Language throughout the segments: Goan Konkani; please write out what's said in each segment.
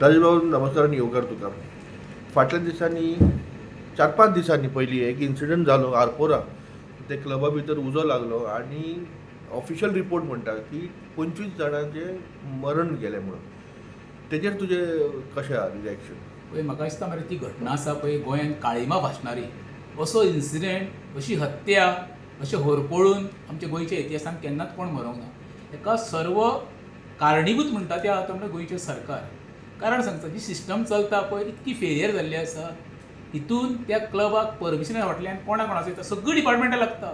राजेश नमस्कार आनी येवकार तुका. फाटल्या दिसांनी, 4-5 दिसांनी पयलीं एक इन्सिडंट जालो आरपोरा. ते क्लबा भितर उजो लागलो आनी ऑफिशियल रिपोर्ट म्हणटा की 25 जाणांचें मरण गेलें म्हणून. तेजेर तुजें कशें आहा रिएक्शन? पळय, म्हाका दिसता मरे, ती घटना आसा पळय, गोंयांत काळिमा भासणारी. असो इन्सिडेंट, अशी हत्या, अशें होरपळून आमच्या गोंयच्या इतिहासांत केन्नाच कोण मरोंक ना. हेका सर्व कारणीभूत म्हणटा तें आहा तो म्हणल्यार गोंयचें सरकार. कारण सांगता, जी सिस्टम चलता पळय, इतकी फेलियर जाल्ली आसा. हितून त्या क्लबाक परमिशना फाटल्यान कोणा कोणाचो येता, सगळीं डिपार्टमेंटां लागता.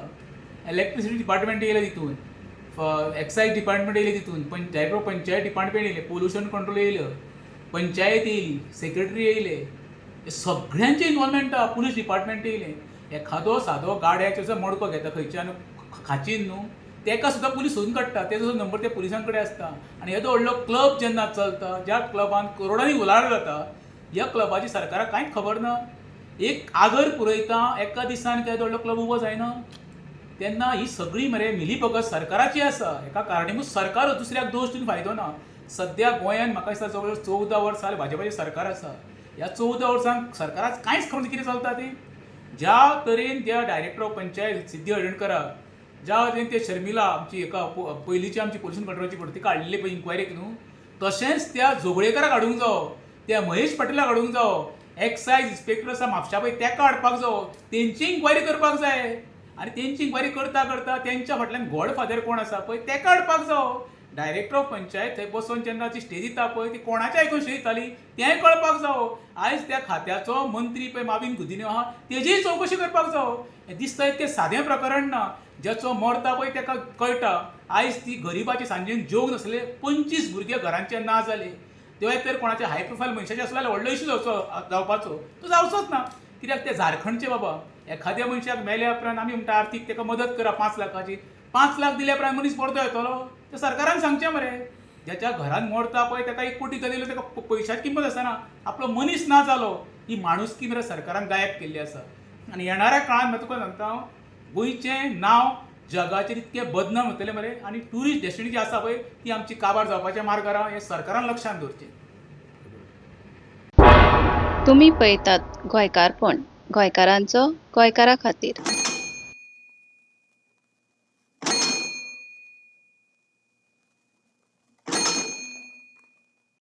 इलेक्ट्रिसिटी डिपार्टमेंट येयलें तितून, एक्सायज डिपार्टमेंट येयलें तितून, डायरेक्टर ऑफ पंचायत डिपार्टमेंट येयलें, पोल्युशन कंट्रोल येयलं, पंचायत येयली, सेक्रेटरी येयले, हे सगळ्यांचें इनवॉल्वमेंट आहा. पुलीस डिपार्टमेंट येयलें. एखादो सादो गाड्याचो मडको घेता खंयच्यान खाचीन न्हू, तेका सुद्दां पुलीस सोदून काडटा. तेजो नंबर त्या पुलिसां कडेन आसता. आनी येदो व्हडलो क्लब जेन्ना चलता, ज्या क्लबान करोडांनी उलाढ जाता, ह्या क्लबाची सरकाराक कांयच खबर ना. एक आगर पुरयता, एका दिसान काय येदो व्हडलो क्लब उबो जायना. तेन्ना ही सगळी मरे मिलीभगत सरकाराची आसा. हेका कारणीभूत सरकार, दुसऱ्याक दोश दिवन फायदो ना. सद्या गोंयांत म्हाका दिसता जवळ जवळ 14 वर्सां जालीं भाजपाचें सरकार आसा. ह्या 14 वर्सांक सरकाराक कांयच खबर ना कितें चलता तें. ज्या तरेन त्या डायरेक्टर ऑफ पंचायत सिद्धी हळदणकराक, ज्या तरेन ते शर्मिला आमची एका पयलींची आमची पोल्युशन कंट्रोलाची पळय ती काडलेली पळय इन्क्वायरीक न्हू, तशेंच त्या जोगळेकराक हाडूंक जावो, त्या महेश पाटीलाक हाडूंक जावो, एक्सायज इन्स्पेक्टर आसा म्हापशा पळय तेका हाडपाक जावो, तेंची इन्क्वायरी करपाक जाय. आनी तेंची इन्क्वायरी करता करता तेंच्या फाटल्यान गॉड फादर कोण आसा पळय तेका हाडपाक जावो. डायरेक्टर ऑफ पंचायत थंय बसोन जेन्ना ती स्टे दिता पळय, ती कोणाच्या आयकून स्टे दिताली तेंय कळपाक जावो. आयज त्या खात्याचो मंत्री पळय माविन गुदिन्हो आहा, तेजीय चवकशी करपाक जावो. हें दिसता इतकें सादें प्रकरण ना. ज्याचो मरता पळय तेका कळटा. आयज ती गरिबाची सांजेन जेवंक नासले 25 भुरगे घरांचे ना जाले. तेव्हा तर कोणाच्या हाय प्रोफायल मनशाचे आसलो जाल्यार व्हडलो इशू जावचो जावपाचो, तो जावचोच ना. कित्याक ते झारखंडचे बाबा, एखाद्या मनशाक मेल्या उपरांत आमी म्हणटा आर्थीक ताका मदत करा 5 लाखाची. 5 लाख दिल्या उपरांत मनीस परतो येतलो? ते सरकारान सांगचें मरे. ज्याच्या घरान मरता पळय ताका 1 कोटी दिलो, ताका पयशाची किंमत आसना. आपलो मनीस ना जालो, ही माणुसकी मरे सरकारान गायब केल्ली आसा. आनी येणाऱ्या काळान हांव तुका सांगता, हांव गोंयचें नांव जगाचेर इतकें बदनाम जातलें मरे आनी ट्युरिस्ट डेस्टिनेशन जी आसा पळय ती आमची काबार जावपाच्या मार्गार आहा. हें सरकारान लक्षांत दवरचें. तुमी पळयतात गोंयकारपण, गोंयकारांचो गोंयकारा खातीर.